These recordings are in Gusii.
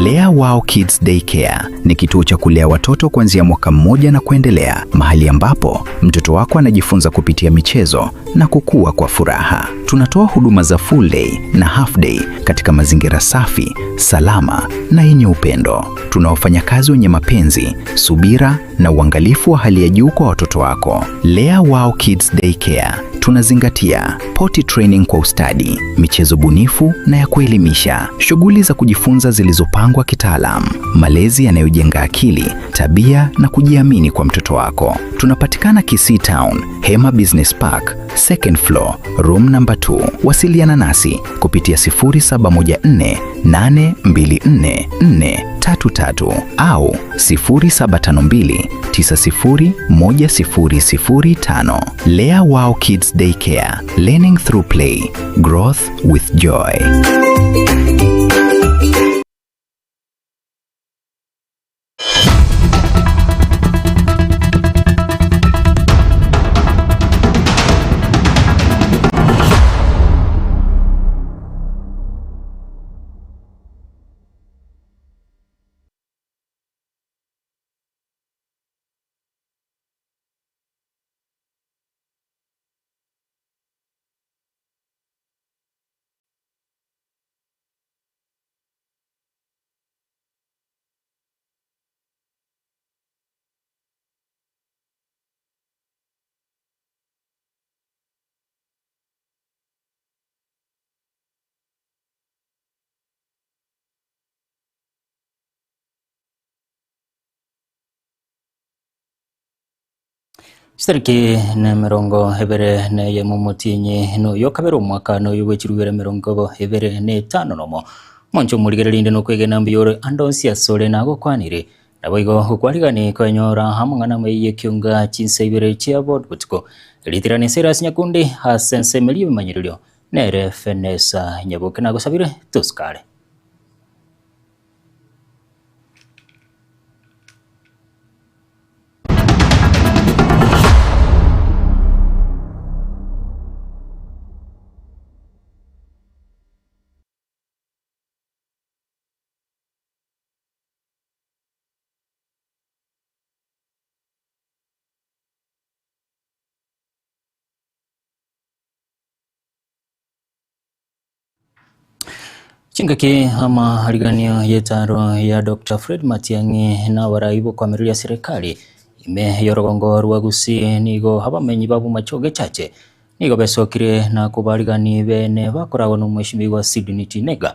Lea Wow Kids Daycare ni kituo cha kulea watoto kuanzia mwaka mmoja na kuendelea, mahali ambapo mtoto wako anajifunza kupitia michezo na kukua kwa furaha. Tunatoa huduma za full day na half day katika mazingira safi, salama na yenye upendo. Tuna wafanyakazi wenye mapenzi, subira na uangalifu wa hali ya juu kwa watoto wako. Lea Wow Kids Daycare tunazingatia potty training kwa ustadi, michezo bunifu na ya kuelimisha, shughuli za kujifunza zilizopangwa kitaalam, malezi yanayojenga akili, tabia na kujiamini kwa mtoto wako. Tunapatikana Kisii Town, Hema Business Park, second floor, room number 2. Wasiliana nasi kupitia 0714 824 433 au 0752 901005. Lea Wow Kids Daycare, learning through play, growth with joy. Chitariki nemerongo ebere na eyemo omotienyi noyo kabere omwaka noyo bwe chirubere emerongo ebere na etano nomo. Monche omorigereria inde nokwegena mbuya ore ande onsi asore nagokwanire. Naboigo okwarigani koenyora amang'ana amaya y'ekionga chinsa ibere chia botuko. Ritirane Silas Nyakundi ase ensemo eria y'ebimanyererio nere Fenesa Nyaboke nagosabire tosikare. Chingaki amariganio y'etaro ya Doctor Fred Matiang'i na abarai b'okoamereria serikali ime y'orogongo rwa Gusii nigo abamenyi ba Bomachoge Chache nigo besokire na kobarigani bene bakoragwa n'omweshimiwa Sydney Tinega.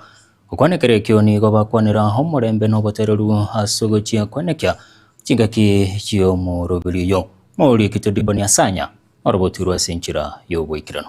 Gokwana ekero ekio nigo bakwanera omorembe na obotereru ase ogochia kwenekia chingaki chi'omoroberi oyo. Morikito Diboni Asanya orobotirwe ase enchera y'oboikeranu.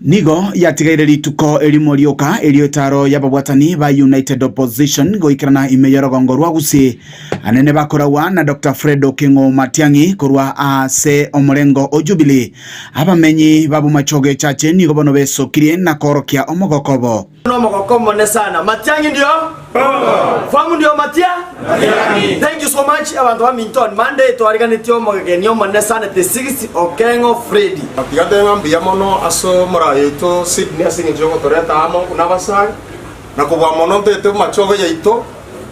Nigo yatigaire rituko erimo rioka erio etaaro y'ababwatani ba United Opposition goikerana ime y'orogongo rwa Gusii anene bakoragwa na Doctor Fred Okengo Matiang'i korwa ase omorengo o Jubilee. Abamenyi ba Bomachoge Echache nigo bono besokirie na koorokia omogoko obo. Nomogoko omonene sana. Matiang'i ndio? Famu ndio Matia? Matiang'i. Thank you so much abanto baminto on Monday twariganetie omogeni omonene sana the sixth Okeng'o Freddy. Tiga ntebe ng'a mbuya mono ase omorai oito Sydney ase engencho y'ogotoreta amo buna abasae, na kobua mono ntoete amachogo yaito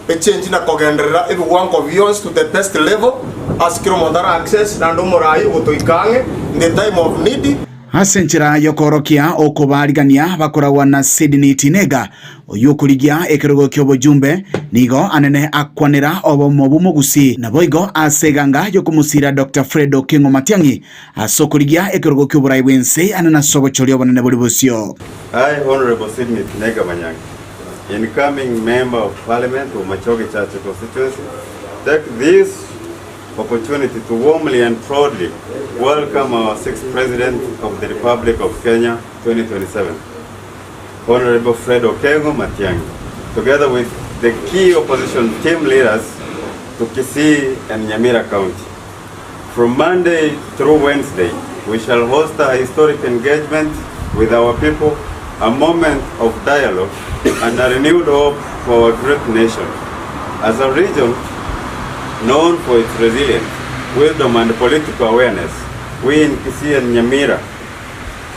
echange na kogenderera ebigwango bionsi to the best level ase kera omonto ara access naende omorai ogotoika ang'e in the time of need. Ase enchera y'okoorokia okobaarigania bakoragwa na Sydney Tinega, oyio okorigia ekerogo ki'obojumbe, nigo anene akwanera obomo bw'omogusii naboigo ase eganga y'okomosiira Doctor Fred Okengo Matiang'i ase okorigia ekerogo ki'oborai bw'ense ane nase obochori obonene bore bosio. I, Honourable Sydney Tinega Manyangi, incoming Member of Parliament of Machoge Chache Constituency, take this opportunity to warmly and proudly welcome our sixth President of the Republic of Kenya 2027, Honorable Fred Okengo Matiang'i, together with the key opposition team leaders to Kisii and Nyamira County. From Monday through Wednesday, we shall host a historic engagement with our people, a moment of dialogue and a renewed hope for our great nation. As a region known for its resilience, wisdom and political awareness, we in Kisii and Nyamira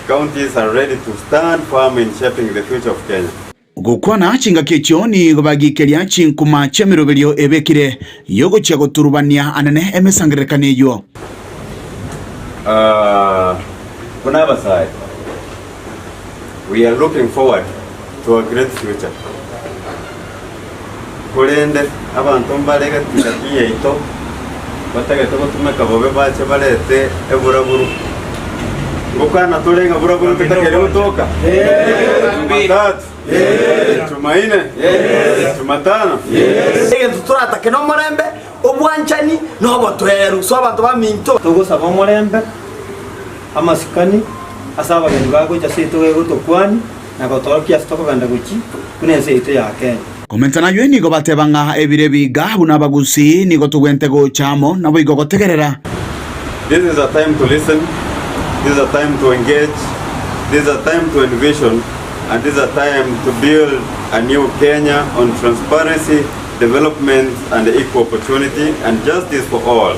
counties are ready to stand firm in shaping the future of Kenya. Gokwana chingaki echio nigo bagikeria chinkuma chi'emeroberio ebekire y'ogochia goturubania anene emesangererekano eyio. Buna abasae, we are looking forward to a great future. Korende abanto mbare gati-gati yaito batagete gotumeka bobe bache barete eburaburu. Ngokana tore ng'a buraburu totakeire gotoka? Jumatatu, Jumaine, Jumatano. Egento toratake nomorembe, obwanchani, na obotoereru. So abanto baminto. Togosaba omorembe, amasikani ase abageni bagocha ase intwe gotokwania na gotorokia ase tokogenda gochia buna ense yaito ya Kenya. Komenta naywe nigo bateba ng'a ebiro ebiga buna abagusii nigo togwente gocha amo naboigo gotegerera. This is a time to listen, this is a time to engage, this is a time to envision and this is a time to build a new Kenya on transparency, development and equal opportunity and justice for all.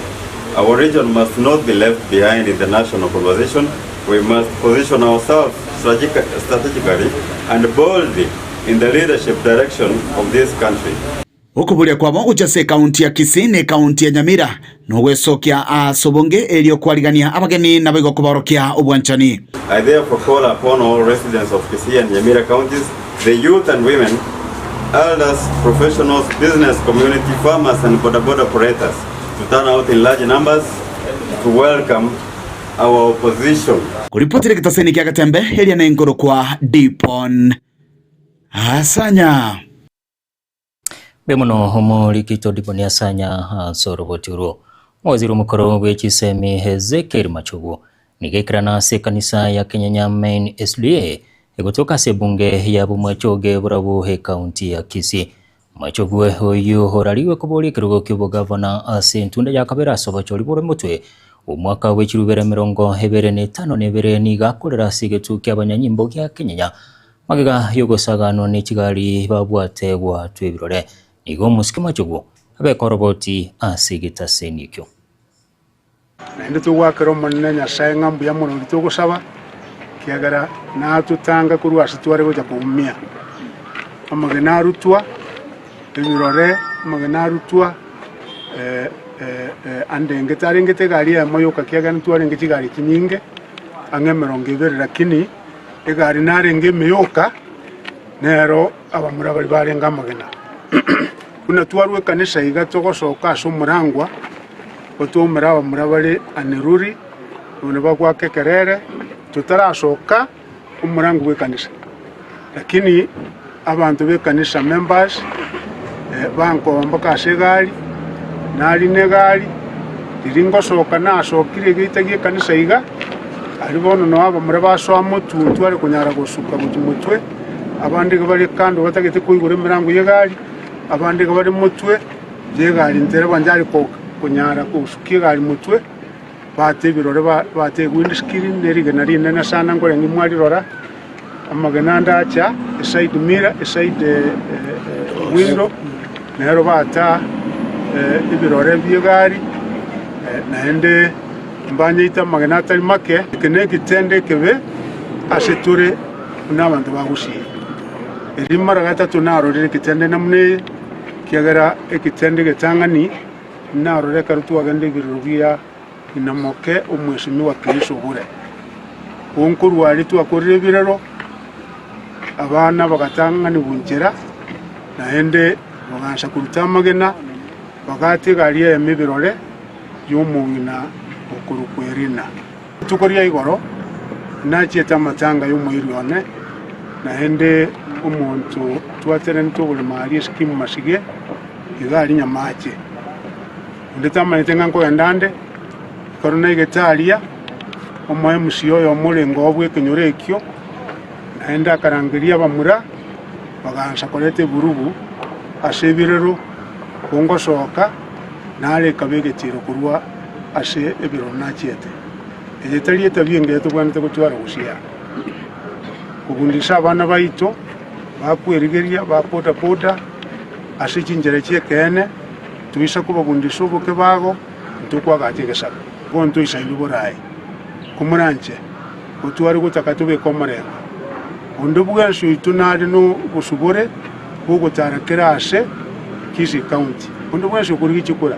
Our region must not be left behind in the national conversation. We must position ourselves strategically and boldly in the leadership direction of this country. Okoboria kwabo gochia ase ekaunti ya Kisii na ekaunti ya Nyamira nogwesokia ase obonge erio kwarigania abageni naboigo kobaorokia obwanchani. I therefore call upon all residents of Kisii and Nyamira counties, the youth and women, elders, professionals, business community, farmers and boda boda operators to turn out in large numbers to welcome our opposition. Koripotire getaseni kia Getembe, eria nenkorokwa Dipon Asanya. Mbuya mono omorikito Dipon Asanya ase oroboti orwo. Omowaziri omokoro bwe chisemi Ezekiel Machogu nigo aikerana ase ekanisa ya Kenyanya Main SDA egotoka ase ebunge ya Bomachoge Borabu ekaunti ya Kisii. Machogu oyio orarigwe koboria ekerogo ki'obogavana ase entunda ya kabere ase obochori bore motwe omwaka bwe chirubere emerongo ebere na etano na ebere nigo akorera ase egetuo ki'abanyanyimbo gia Kenyenya magega y'ogosaganwa ne chigari babwate goatwa ebirore. Nigo omosike Machogu abeka oroboti ase egetaseni ekio. Naende togoakera Omonene Nyasae ng'a mbuya mono riria togosaba, ekiagera natotanga korwa ase tware gocha koumia. Amagena arutwa, ebirore, amagena arutwa ande tarengete egari eyemo yoka ekiagera ntwarenge chigari chinyinge ang'e emerongo ebere lakini egari narenge ime yoka, nero abamura baria barenge amagena. Buna twarwa ekanisa iga togosoka ase omorangwa, Gotwomera abamura bare Aneruri, nonya bagoaka ekerere, totarasoka omorango bw'ekanisa. Lakini abanto b'ekanisa members bankoba mpaka ase egari, narina egari, riria ngosoka nasokire egeita gi'ekanisa iga, aria bono noo abamura basoa motwe ntware konyara gosuka gochia motwe, abande iga bare kando batagete koigora emerango y'egari, abande iga bare motwe. Y'egari ntereba njare konyara gosukia egari motwe, bate ebirore bate ewindscreen ne rigena rinene sana nkorenge mwarirora, amagena ande acha eside mirror eside window, nero bata ebirore bi'egari, naende mbanyeite amagena atari make. Eke negetendo ekebe ase tore buna abanto ba Gusii. Erio mara gatato narorire egetendo namuna eye. Ekiagera egetende egetang'ani narore ekero twagenda ebirero bia ng'ina moke omwesimigwa Kristo bure. Nkorwa aria twakorire ebirero, abana bagatang'anigwa inchera, naende bagansa koruta amagena, bagaata egari eyemo ebirore y'omong'ina okorokwa Elina. Rituko ria igoro nachiete amatanga y'omoiri one, naende omonto twaterenete oboremo aria Esikimu Masige, iga aria Nyamache. Onde tamanyete ng'a nkogenda nde, ekero naigete aria, omo-MC oyomo orenge oo bw'ekenyoro ekio, naende akarangeria abamura, bagaansa koreta eburugu ase ebirero, kongosoka, nare ekaba egetiiro korwa ase ebiroro nachiete. Eye tari etabia engiya tobwenerete gotwara gusii. Kobundisa abana baito bakwerigeria ba boda boda ase chinchera chi'ekeene, toisa kobabundisa oboke bago, ntokwagacha egesaku. Bono toisainwe borae, komoranche. Gotware gotaka tobeke omorembe. Onde bwensi oito nare nobosubore bw'ogotara kera ase Kisii County. Onde bwensi okorigia chikura,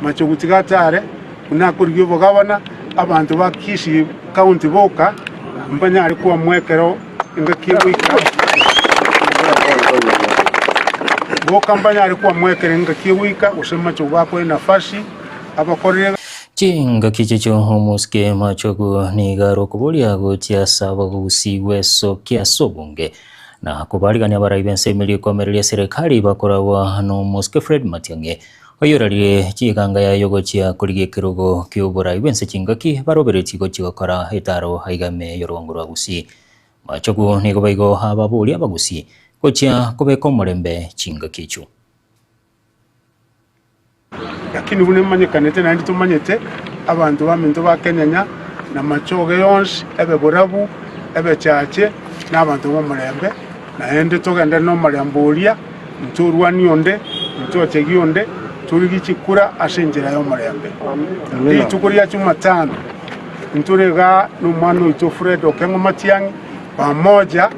Machogu tiga atare, buna akorigia obogabana, abanto ba Kisii County boka mbanyare koamua ekero engaki egoika, boka mbanyare koamua ekero engaki egoika, gose Machogu bakoe enafasi abakorere. Chingaki chichio omosike Machogu nigo are okoboria gochia ase abagusi gwesokia ase obonge na kobarigania abarai b'ensemo eria ekoamereria eserekari bakoragwa nomosike Fred Matiang'i oyorarire chiganga yaye gochia korigia ekerogo ki'oborai bw'ense chingaki baroberetie gochia gokora etaro aiga ime y'orogongo rwa Gusii. Machogu nigo baigo ababoria abagusi gochia kobeka omorembe chingaki echio. Lakini buna emanyekanete naende tomanyete, abanto baminto ba Kenyanya na machoge yonsi, ebe borabu, ebe chache, na abanto b'omorembe, naende togenderere nomorembe oria, ntorwanie onde, ntochegie onde, torigie chikura ase enchera y'omorembe. Rituko ria Jumatano, intore igaa nomwana oito Fred Okeng'o Matiang'i, pamoja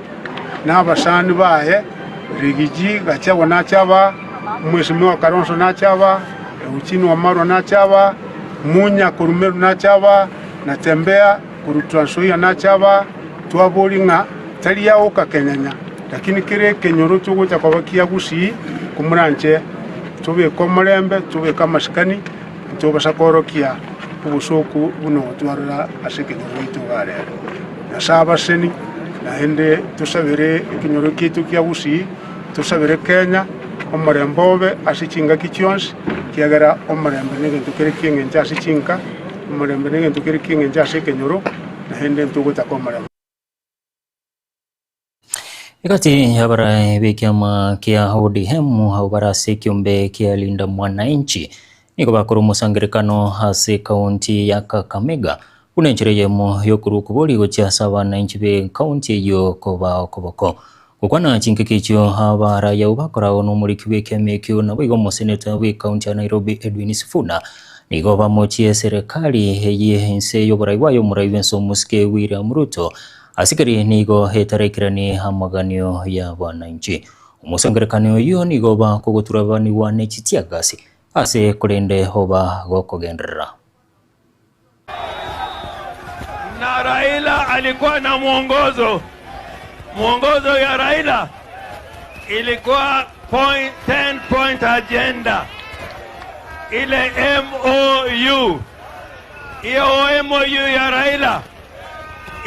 nabasani baye, Rigiji Gachagua nache aba, Omwesimigwa Kalonzo nache aba, Eugene Wamalwa nache aba, Munya korwa Meru nache aba, Natembeya korwa Trans Nzoia nache aba, twaboria ng'a tari aoka kenyanya, lakini kera ekenyoro togocha koba kia Gusii, komoranche tobeke omorembe, tobeke amasikani, ntobasa koorokia obosooku buna ogotwarora ase ekenyoro giaito iga rero. Nyasae abaseni, naende tosabere ekenyoro kiaito kia Gusii, tosabere Kenya, omorembe obe ase chingaki chionsi, ekiagera omorembe negento kere ki'engencho ase chinka, omorembe negento kere ki'engencho ase ekenyoro, naende ntogotaka omorembe. Egati y'abarai b'ekiama kia ODM abwo bare ase ekiombe kia Linda Mwananchi nigo bakora omosangerekano ase ekaunti ya Kakamega buna enchera eyemo yokorwa okobori gochia ase abananchi b'ekaunti eyio kobaa okoboko. Gokwana chinkaki echio abarai abwo bakoragwa nomoriki bw'ekiama ekio naboigo omoseneta bw'ekaunti ya Nairobi Edwin Sifuna nigo bamochie eserekari eye inse y'oborai bwaye omorai bw'ense omosike William Ruto Ase keria nigo etarekeranie amaganio y'abananchi. Omosangererekano oyio nigo oba kogoturabanigwa ne chitiagasi ase korende oba gokogenderera. Na Raila alikuwa na mwongozo. Mwongozo ya Raila ilikuwa point, 10 point agenda ile MOU. Hiyo MOU ya Raila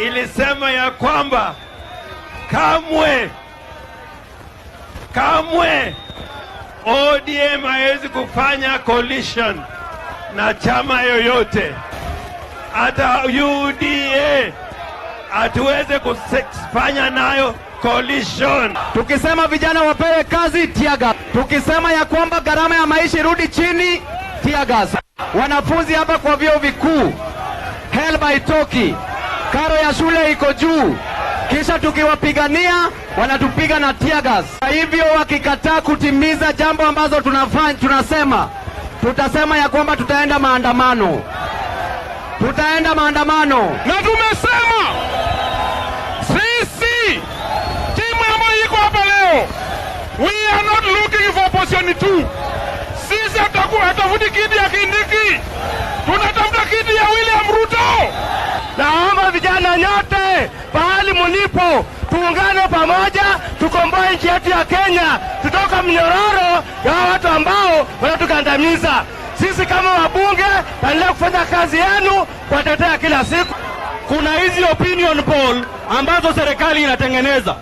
ilisema ya kwamba kamwe kamwe ODM haiwezi kufanya coalition na chama yoyote, hata UDA hatuweze kufanya nayo coalition. Tukisema vijana wapewe kazi, tear Tukisema ya kwamba gharama ya maisha irudi chini, tear gas. Wanafunzi hapa kwa vyuo vikuu, HELB haitoki, karo ya shule iko juu, kisha tukiwapigania wanatupiga na tear gas. Kwa hivyo wakikataa kutimiza jambo ambazo tunafanya, tunasema tutasema ya kwamba tutaenda maandamano, tutaenda maandamano. Na tumesema sisi timu ambayo iko hapa leo, we are not looking for position 2. Sisi hatafuti kiti ya Kindiki, tunatafuta kiti ya William Ruto. Naomba vijana nyote pahali mulipo, tuungane pamoja, tukomboe nchi yetu ya Kenya, tutoka mnyororo ya watu ambao wanatukandamiza. Sisi kama wabunge taendelea kufanya kazi yenu kuwatetea kila siku. Kuna hizi opinion poll ambazo serikali inatengeneza.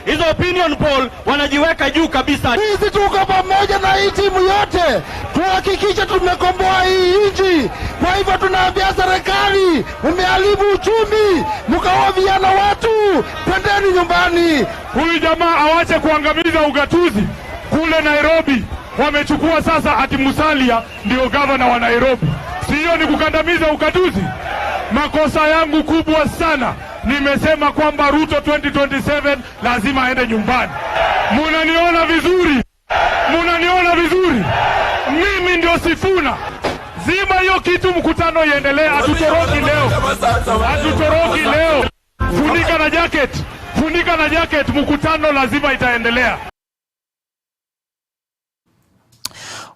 Hizo opinion poll wanajiweka juu kabisa. Sisi tuko pamoja na hii timu yote tuhakikishe tumekomboa hii nchi. Kwa hivyo tunaambia serikali, mmeharibu uchumi, mkaua vijana watu, twendeni nyumbani. Huyu jamaa awache kuangamiza ugatuzi kule Nairobi. Wamechukua sasa ati Musalia ndio gavana wa Nairobi. Siyo ni kukandamiza ugatuzi? Makosa yangu kubwa sana, nimesema kwamba Ruto 2027 lazima aende nyumbani. Munaniona vizuri? Munaniona vizuri? Mimi ndio Sifuna. Zima hiyo kitu, mkutano iendelee. Hatutoroki leo, hatutoroki leo. Funika na jacket, funika na jacket, mkutano lazima itaendelea.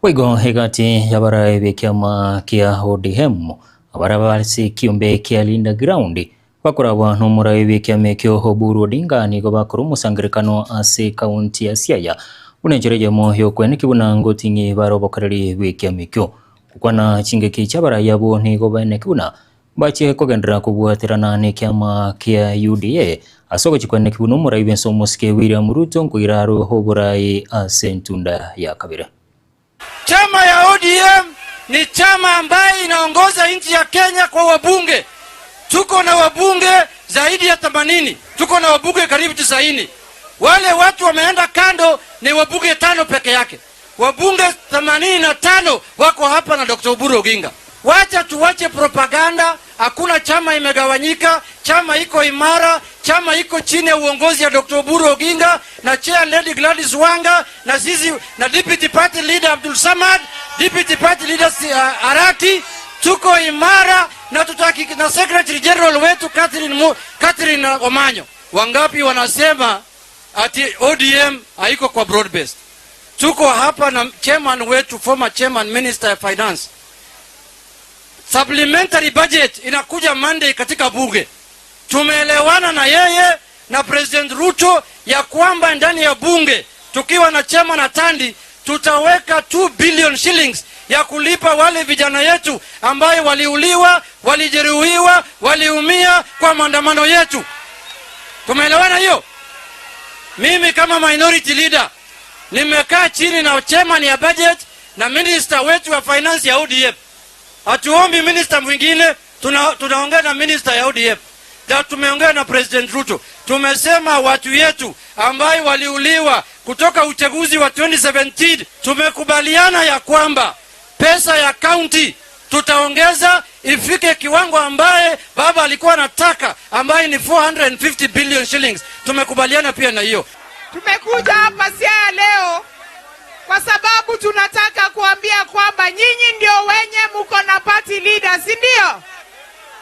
Boigo egati y'abarai b'ekiama kia ODM abaria bare ase ekiombe kia Linda Ground bakoragwa nomorai bw'ekiama ekio Oburu Odinga nigo bakora omosangererekano ase ekaunti ya Siaya buna enchera eyemo y'okweneki buna ngoting'i bare obokoreri bw'ekiama ekio. Gokwana chingaki chi'abarai abwo nigo baeneki buna Mbache kogenderera kobwaterana nekiama kia UDA ase ogochia kweneki buna omorai bwense omosike William Ruto nkoira are oborai ase entunda ya kabere. Chama ya ODM ni chama ambaye inaongoza nchi ya Kenya kwa wabunge. Tuko na wabunge zaidi ya 80, tuko na wabunge karibu 90. Wale watu wameenda kando ni wabunge tano peke yake. Wabunge 85 wako hapa na Dr. Oburu Oginga. Wacha tuwache propaganda. Hakuna chama imegawanyika, chama iko imara, chama iko chini ya uongozi ya Dr. Oburu Oginga na chair Lady Gladys Wanga na sisi na deputy party leader Abdul Samad, deputy party leader Arati. Tuko imara na tutaki, na secretary general wetu Catherine, Mu, Catherine Omanyo. Wangapi wanasema ati ODM haiko kwa broad based? Tuko hapa na chairman wetu, former chairman minister ya finance. Supplementary budget inakuja Monday katika bunge. Tumeelewana na yeye na President Ruto ya kwamba ndani ya bunge tukiwa na chairman Atandi tutaweka 2 billion shillings ya kulipa wale vijana yetu ambayo waliuliwa, walijeruhiwa, waliumia kwa maandamano yetu. Tumeelewana hiyo? Mimi kama minority leader nimekaa chini na chairman ya budget na minister wetu wa finance ya ODM. Hatuombi minister mwingine, tunaongea na minister ya ODM. Na tumeongea na President Ruto. Tumesema watu yetu ambayo waliuliwa kutoka uchaguzi wa 2017, tumekubaliana ya kwamba pesa ya county tutaongeza ifike kiwango ambaye baba alikuwa anataka, ambaye ni 450 billion shillings. Tumekubaliana pia na hiyo. Tumekuja hapa Siaya leo kwa sababu tunataka kuambia kwamba nyinyi ndio wenye muko na party leader, si ndio?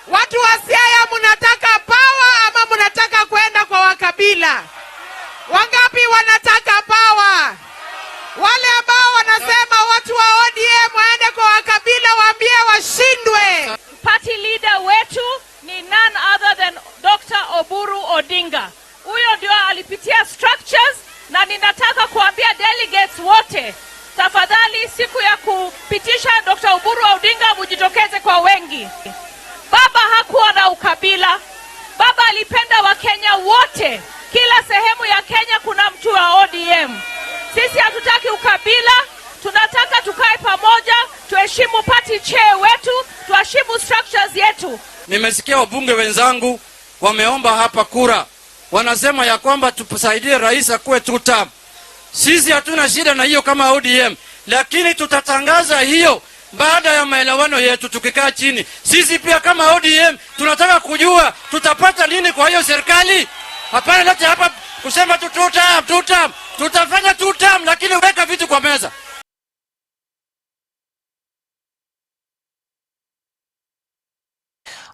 Watu wa Siaya mnataka power ama mnataka kwenda kwa wakabila? Wangapi wanataka power? Wale ambao wanasema watu wa ODM waende kwa wakabila waambie washindwe. Party leader wetu ni none other than Dr. Oburu Odinga. Huyo ndio alipitia structures, na ninataka kuambia delegates wote, tafadhali siku ya kupitisha Dr. Oburu Odinga mujitokeze kwa wengi. Baba hakuwa na ukabila. Baba alipenda Wakenya wote. Kila sehemu ya Kenya kuna mtu wa ODM. Sisi hatutaki ukabila, tunataka tukae pamoja, tuheshimu party chair wetu, tuheshimu structures yetu. Nimesikia wabunge wenzangu wameomba hapa kura, wanasema ya kwamba tusaidie rais akuwe two term. Sisi hatuna shida na hiyo kama ODM, lakini tutatangaza hiyo baada ya maelewano yetu tukikaa chini. Sisi pia kama ODM tunataka kujua tutapata nini kwa hiyo serikali. Hapana lete hapa kusema tu two term, two term. Tutafanya two term, lakini weka vitu kwa meza.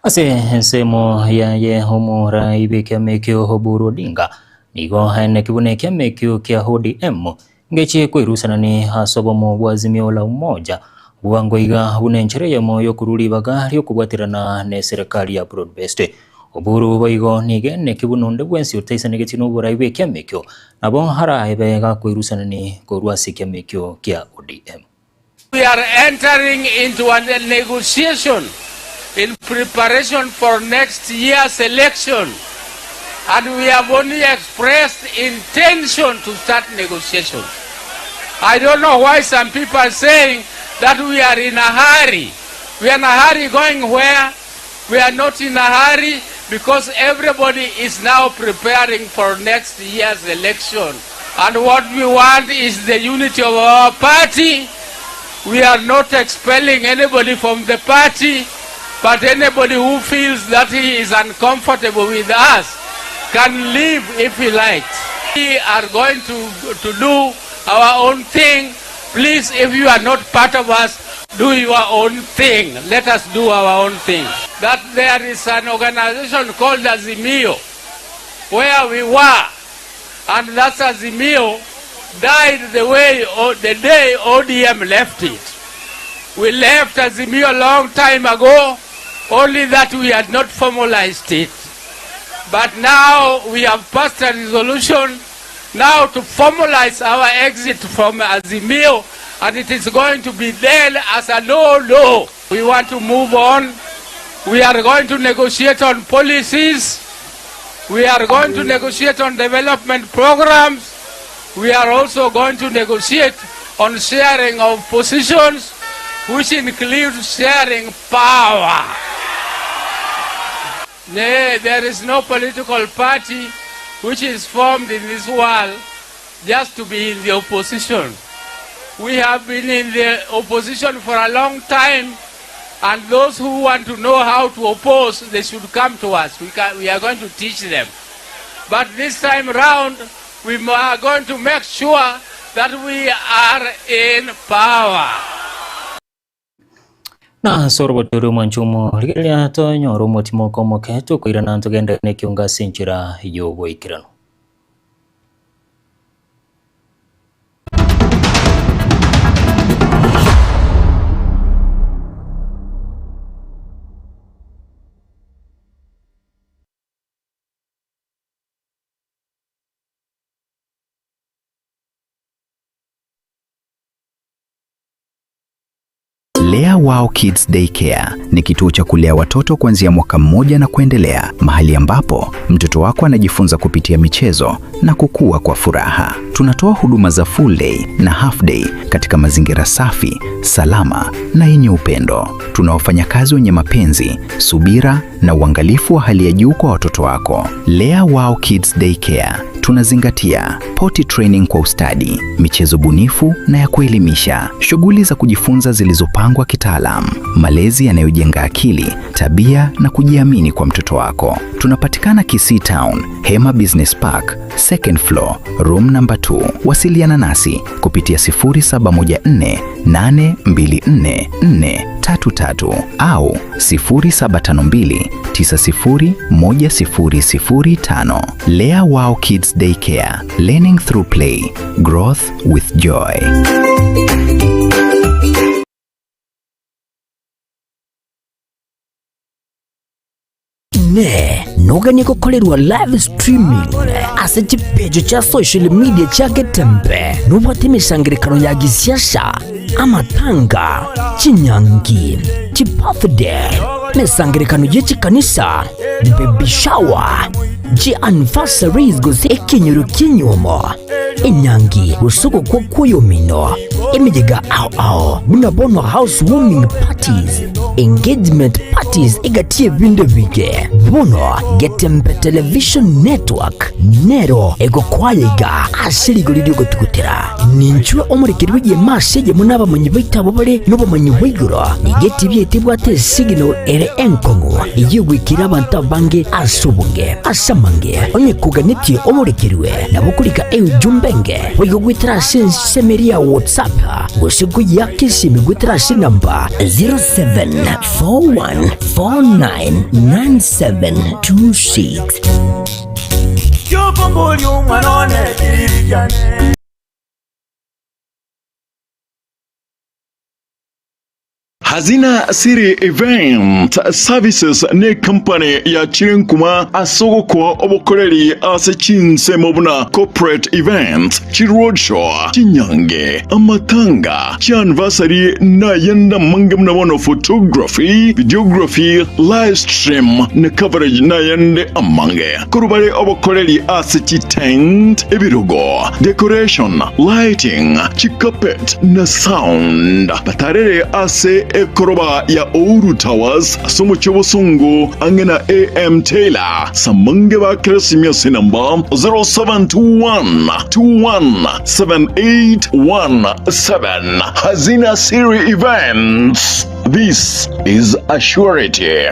Ase ensemo yaye omorai bw'ekiama ekio Oburu Odinga nigo aeneki buna ekiama ekio kia ODM ngeche kwerusanani ase obomo bwa Azimio la Umoja bwango iga buna enchera eyemo yokorwa ribaga riokobwaterana na eserekari ya broad based. Oburu boigo nigo eneki buna onde bwensi otaisanegetie na oborai bwa ekiama ekio nabo araebe gakwerusanani korwa ase ekiama ekio kia ODM. We are entering into a negotiation in preparation for next year's election, and we have only expressed intention to start negotiations. I don't know why some people are saying that we are in a hurry. We are in a hurry going where? We are not in a hurry because everybody is now preparing for next year's election. And what we want is the unity of our party. We are not expelling anybody from the party, but anybody who feels that he is uncomfortable with us can leave if he likes. We are going to do our own thing. Please, if you are not part of us, Do your own thing, let us do our own thing. That there is an organization called Azimio where we were and that Azimio died the way or the day ODM left it. We left Azimio a long time ago, only that we had not formalized it. But now we have passed a resolution now to formalize our exit from Azimio, and it is going to be then as a no law. We want to move on. We are going to negotiate on policies. We are going to negotiate on development programs. We are also going to negotiate on sharing of positions, which includes sharing power. Nay, there is no political party which is formed in this world just to be in the opposition. We have been in the opposition for a long time, and those who want to know how to oppose, they should come to us. We, can, we are going to teach them. But this time round, we are going to make sure that we are in power. Na ase orogoto rw'omwancho omo, rigereria tonyore omotimoko omoke, tokoirana ntogende nekiongo ase enchera y'oboikeranu. Lea Wow Kids Daycare ni kituo cha kulea watoto kuanzia mwaka mmoja na kuendelea, mahali ambapo mtoto wako anajifunza kupitia michezo na kukua kwa furaha. Tunatoa huduma za full day na half day katika mazingira safi, salama na yenye upendo. Tuna wafanyakazi wenye mapenzi, subira na uangalifu wa hali ya juu kwa watoto wako. Lea Wow Kids Daycare tunazingatia potty training kwa ustadi, michezo bunifu na ya kuelimisha, shughuli za kujifunza zilizopangwa kitaalam, malezi yanayojenga akili, tabia na kujiamini kwa mtoto wako. Tunapatikana Kisii Town, Hema Business Park, second floor, room number 2. Wasiliana nasi kupitia 0714 824 433 au 0752 901005. Lea Wow Kids Daycare, learning through play, growth with joy. Inee, noganie gokorerwa live streaming ase chipeji chia social media chia Getembe nobwate emesangerekano ya gisiasa, amatanga, chinyangi, chibirthday, emesangerekano ye chikanisa, baby shower, chi anniversaries gose ekenyoro ki'enyuomo, enyangi gose ogokwa kw'oyomino, emeyega ao ao buna bono house warming parties, engagement parties egati y'ebinto ebinge. Bono Getembe Television Network nero egokwaya iga ase rigori ri'ogotugutera. Ninchwe omorekeri bw'egeema ase eyemo n'abamanyi baito abwo bare nobomanyi bwa igoro. Nigo etibi yaito ebwate esignal ere enkong'u eyio egoikera abanto abange ase obonge. Ase amange, onye koganetie omorekerwe, nabo okorika eujumbe enge boigo goetera ase ensemo eria ya WhatsApp gose koyeaka esimi goetera ase enamba 0741499726. Hazina City Event Services ne company ya chirenkuma ase ogokoa obokoreri ase chinsemo buna corporate events, chiroadshow, chinyange, amatanga, chianniversary na ayende amange buna bono photography, videography, live stream na coverage na ayende amange. Korwa bare obokoreri ase chitent, ebirogo, decoration, lighting, chicarpet na sound. Batarere ase ekoroba ya Ouru Towers ase omochie obosongo ang'e na AM Taylor. Samange ba Keresimia ase enamba 0721217817. Hazina Siri Events. This is a surety.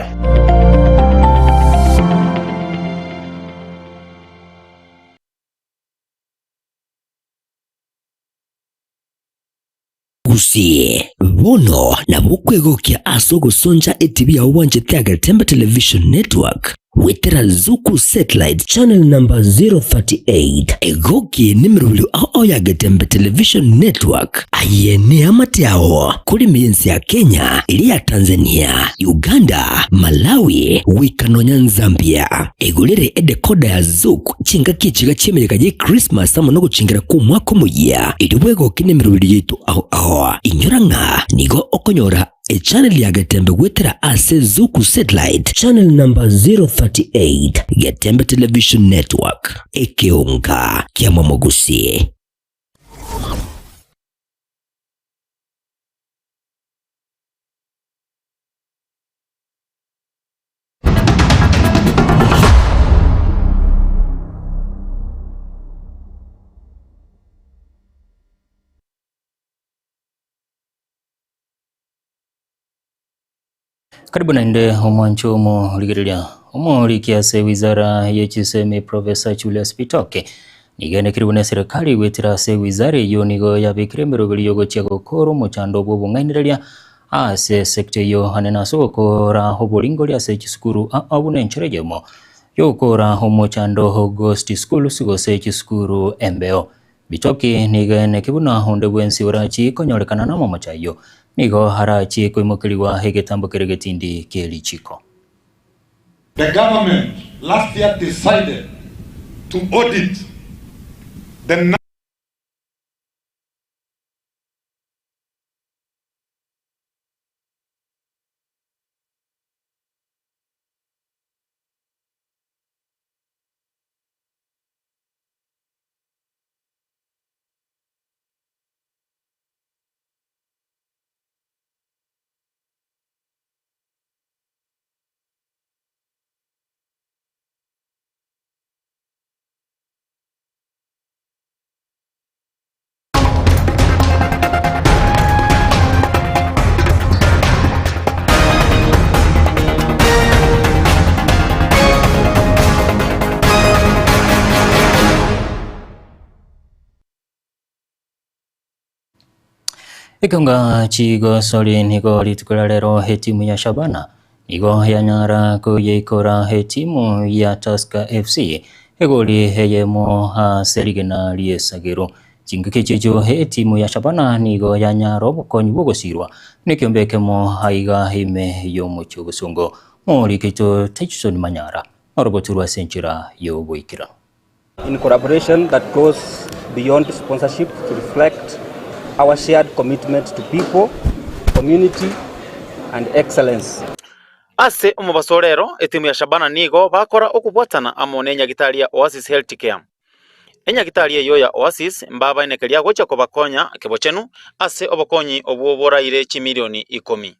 Omogusii, bono nabo okwegokia ase ogosoncha etibi yao bwanchete ya Getembe Television Network goetera Zuku Satellite channel number 038. Egoki nemerobio ao ya Getembe Television Network. Aye neamate ao korema ense ya Kenya, eria ya Tanzania, Uganda, Malawi, goika nonya Zambia. Egorere edecoder ya Zuku chingaki echiga chi'emeyega ye Christmas amo nogochingera kw'omwaka omoyia, erio bwegoke nemerobio yaito ao ao. Inyora ng'a nigo okonyora echannel ya Getembe goetera ase Zuku Satellite channel number 038, Getembe Television Network, ekeonga kia Momogusi. Karibu naende omwancho omorigereria omoriki ase wizara ye chisemi Professor Julius Bitoke nigo enekire buna eserekari goetera ase wizara eyio nigo yabekire emeroberi yogochia gokora omochando bwa obong'ainereria ase esector eyio ane nase ogokora oboringori ase chisukuru ao buna enchera eyemo yogokora omochando ghost schools gose chisukuru embeo. Bitoki nigo eneki buna onde bwensi orachie konyorekana namamocho ayio, nigo arachie koimokerigwa egetambo kere getindi kie richiko. The government last year decided to audit the Ekeonga chigosori nigo rituko ria rero etimu ya Shabana nigo yanyara koyeikora etimu ya Tusker FC egori eyemo ase rigena ri'esagero. Chingaki echiechio etimu ya Shabana nigo yanyara obokonyi bw'ogosirwa nekiombe ekemo aiga ime y'omochie o Bosongo. Morikeito Tyson Manyara noroboturwa ase enchera y'oboikeranu. In collaboration that goes beyond sponsorship to reflect our shared commitment to people, community and excellence. Ase omobaso o rero, etimu ya Shabana nigo bakora okobwatana amo nenyagitari ya Oasis Health Care. Enyagitari eyio ya Oasis mbabaenekeria gochia kobakonya kebochenu ase obokonyi obwo boraire chimilioni ikomi.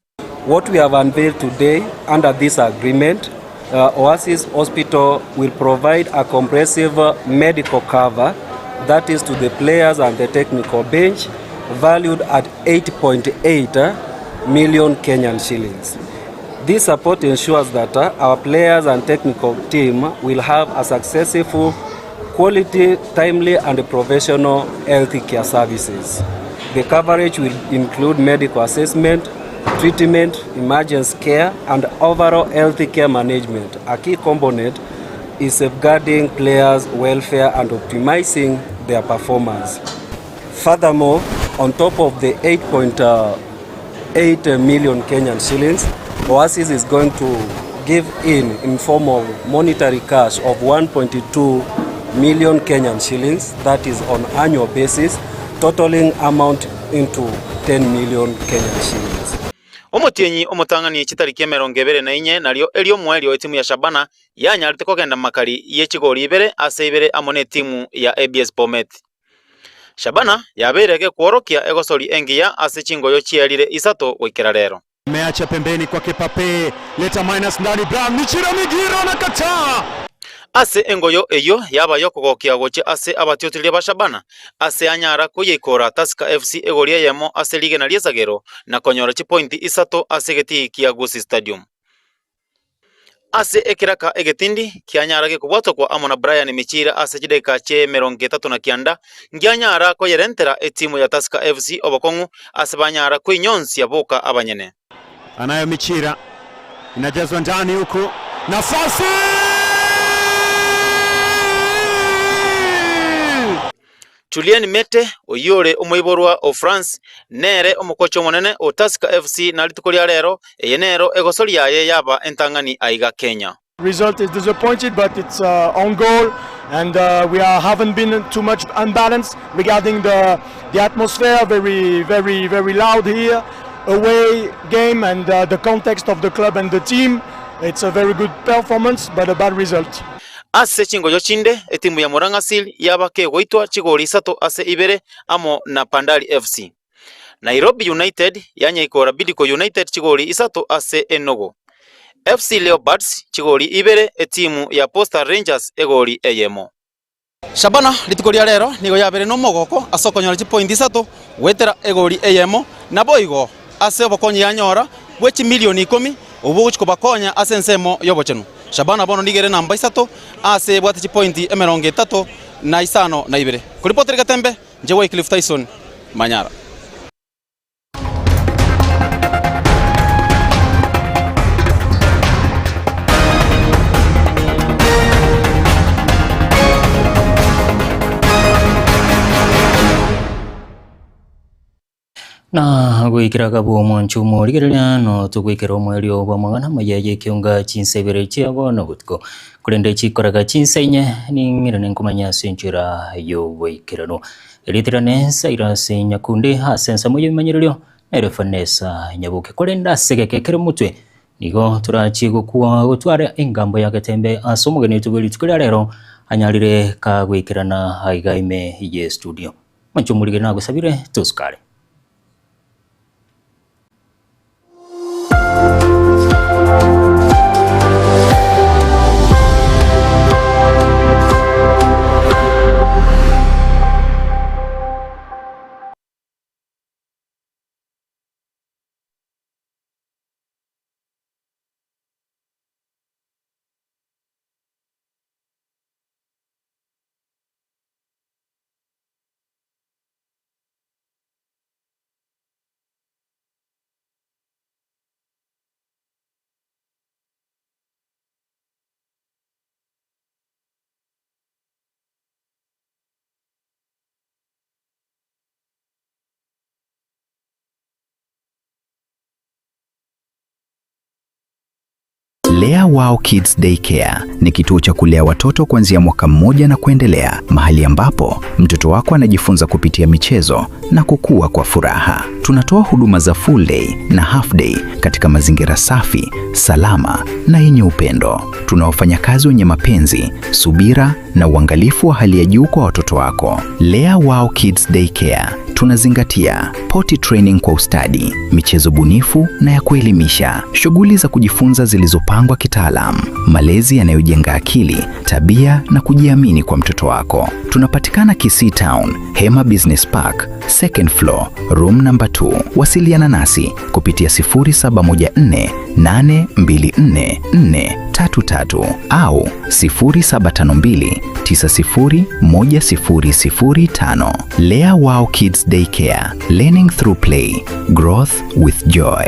What we have unveiled today under this agreement, uh, Oasis Hospital will provide a comprehensive medical cover that is to the players and the technical bench valued at 8.8 million Kenyan shillings. This support ensures that uh, our players and technical team will have a successful, quality, timely, and professional health care services. The coverage will include medical assessment, treatment, emergency care, and overall health care management. A key component is safeguarding players' welfare and optimizing their performance. Furthermore, on top of the 8.8 million Kenyan shillings, Oasis is going to give in in form of monetary cash of 1.2 million Kenyan shillings, that is on annual basis, totaling amount into 10 million Kenyan shillings. Omotienyi omotang'ani chitariki emerongo ebere na inye nario eriomoerio etimu ya Shabana yanyarete kogenda makari ye chigori ibere ase ibere amo netimu ya ABS Bomet. Shabana yabeire gekworokia egosori engiya ase chingoyo chierire isato goikera rero. Ameacha pembeni kwake Pape, leta minus ndani, Brown Michiro Migiro anakataa. Ase engoyo eyio yaba y'okogokia gochia ase abatiotireria ba Shabana, ase anyara koyeikora Tusker FC egori eyemo ase rigena ri'esagero na konyora chipointi isato ase egetii kia Gusii Stadium. Ase ekeraka egetindi kianyara gekobwatokwa amo na Brian Michira ase chidakika chi'emerongo etato na kianda, ngianyara koyerentera etimu ya Tusker FC obokong'u ase banyara kweinyonsia boka abanyene. Anayo Michira, inajazwa ndani huku, nafasi! Julien Mete, oyio ore omoiborwa o France, nere omokocha omonene o Tusker FC na rituko ria rero eye nero egosori yaye yaba entang'ani aiga Kenya. Result is disappointed but it's uh, on goal and uh, we are, haven't been too much unbalanced regarding the, the atmosphere very very very loud here away game and uh, the context of the club and the team it's a very good performance but a bad result Ase chingoyo chinde, etimu ya Murang'a Seal yaba kegoitwa chigori isato ase ibere amo na Bandari FC. Nairobi United yanyaikora Bidco United chigori isato ase enogo. FC Leopards chigori ibere, etimu ya Posta Rangers egori eyemo. Shabana rituko ria rero nigo yabeire nomogoko ase okonyora chipointi isato goetera egori eyemo, naboigo ase obokonyi yanyora bwe chimilioni ikomi, obwo bogochia kobakonya ase ensemo y'obochenu. Shabana bono nigo ere namba isato ase ebwate chipointi emerongo etato na isano na ibere. Koripotera Getembe, inche Wycliffe Tyson, Manyara. Na goikera kabu omwancho omorigereria no togoikera omoerio bw'amang'ana amaya y'ekionga chinsa ibere chia bono botuko. Korende chikoraga chinsa inye ning'irane nkomanya ase enchera y'oboikeranu. Erieta Silas Nyakundi ase ensemo y'ebimanyererio nere Vanessa Nyaboke. Korende ase egeka ekere motwe nigo torachie gokwa gotwara engambo ya Getembe ase omogeni oito bwe rituko ria rero anyarire kagoikerana aiga ime ye studio. Mwanche omorigeri nagosabire tosukare. Lea Wow Kids Daycare ni kituo cha kulea watoto kuanzia mwaka mmoja na kuendelea, mahali ambapo mtoto wako anajifunza kupitia michezo na kukua kwa furaha. Tunatoa huduma za full day na half day katika mazingira safi, salama na yenye upendo. Tuna wafanyakazi wenye mapenzi, subira na uangalifu wa hali ya juu kwa watoto wako. Lea Wow Kids Daycare tunazingatia potty training kwa ustadi, michezo bunifu na ya kuelimisha, shughuli za kujifunza zilizopangwa kitaalam, malezi yanayojenga akili, tabia na kujiamini kwa mtoto wako. Tunapatikana Kisii Town, Hema Business Park, second floor, room number 2. Wasiliana nasi kupitia 0714 824 433 au 0752 901005. Lea Wow Kids Daycare, learning through play, growth with joy.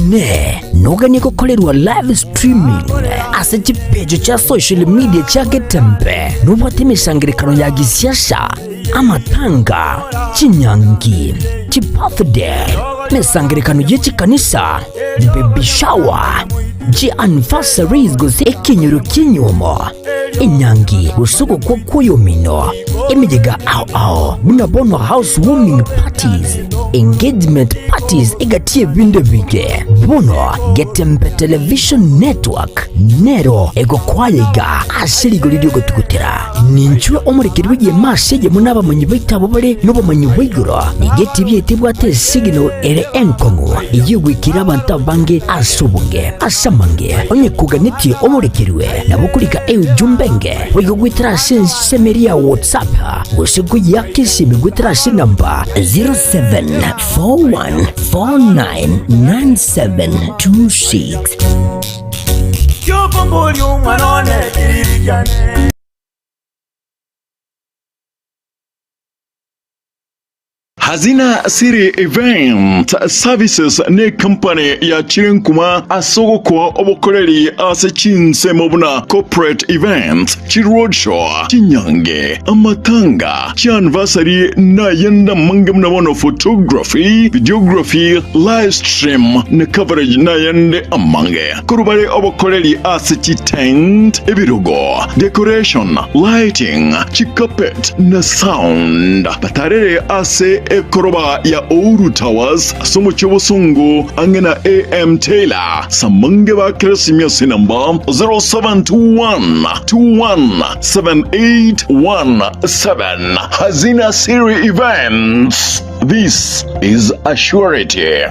Ne noganie gokorerwa live streaming ase chipeji chia social media chia Getembe nobwate emesangerekano ya gisiasa amatanga chinyangi chibirthday emesangerekano ye chikanisa baby shower chi anniversaries gose ekenyoro ki'enyuomo enyangi gose ogokwa kw'oyomino emeyega ao ao buna bono house warming parties. engagement parties egati y'ebinto ebinge. Bono Getembe Television Network nero egokwaya iga ase rigori ri'ogotugutera. Ninchwe omorekeri bw'egeema ase eyemo n'abamanyi baito abwo bare nobomanyi bwa igoro. Nigo etibi yaito ebwate esignal ere enkong'u eyio egoikera abanto abange ase obonge. Ase amange, onye koganetie omorekerwe, nabo okorika eujumbe enge boigo goetera ase ensemo eria ya WhatsApp gose koyeaka esimi goetera ase enamba 0741499726. Hazina City Event Services ne company ya Chirenkuma ase ogokoa obokoreri ase chinsemo buna corporate events, chiroadshow, chinyange, amatanga, chianniversary na ayande amange buna bono photography, videography, live stream na coverage na ayande amange. Korwa bare obokoreri ase chitent, ebirogo, decoration, lighting, chicarpet na sound. Batarere ase ekoroba ya Ouru Towers ase omochie obosongo ang'e na AM Taylor. Samange ba Keresimia ase enamba 0721 21 7817 Hazina Siri Events. This is a surety.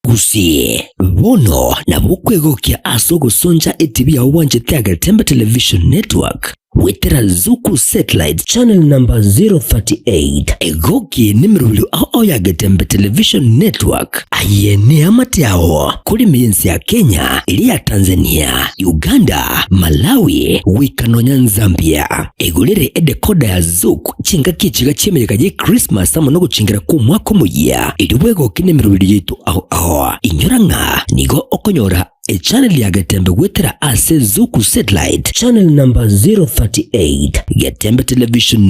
Gusii, bono nabo okwegokia ase ogosoncha etibi yao bwanchete Agetembe Television Network goetera Zuku Satellite channel number 038. Egoki nemerobio ao ao ya Getembe Television Network. Aye neamate ao korime ense ya Kenya, eria ya Tanzania, Uganda, Malawi, goika nonya Nzambia. Egorere edecoder ya Zuku chingaki echiga chi'emeyega ye Christmas amo nogochingera kw'omwaka omoyia, erio bwegoke nemerobio yaito ao ao. Inyora ng'a nigo okonyora Echannel ya Getembe goetera ase Zuku Satellite, channel number 038, Getembe Television.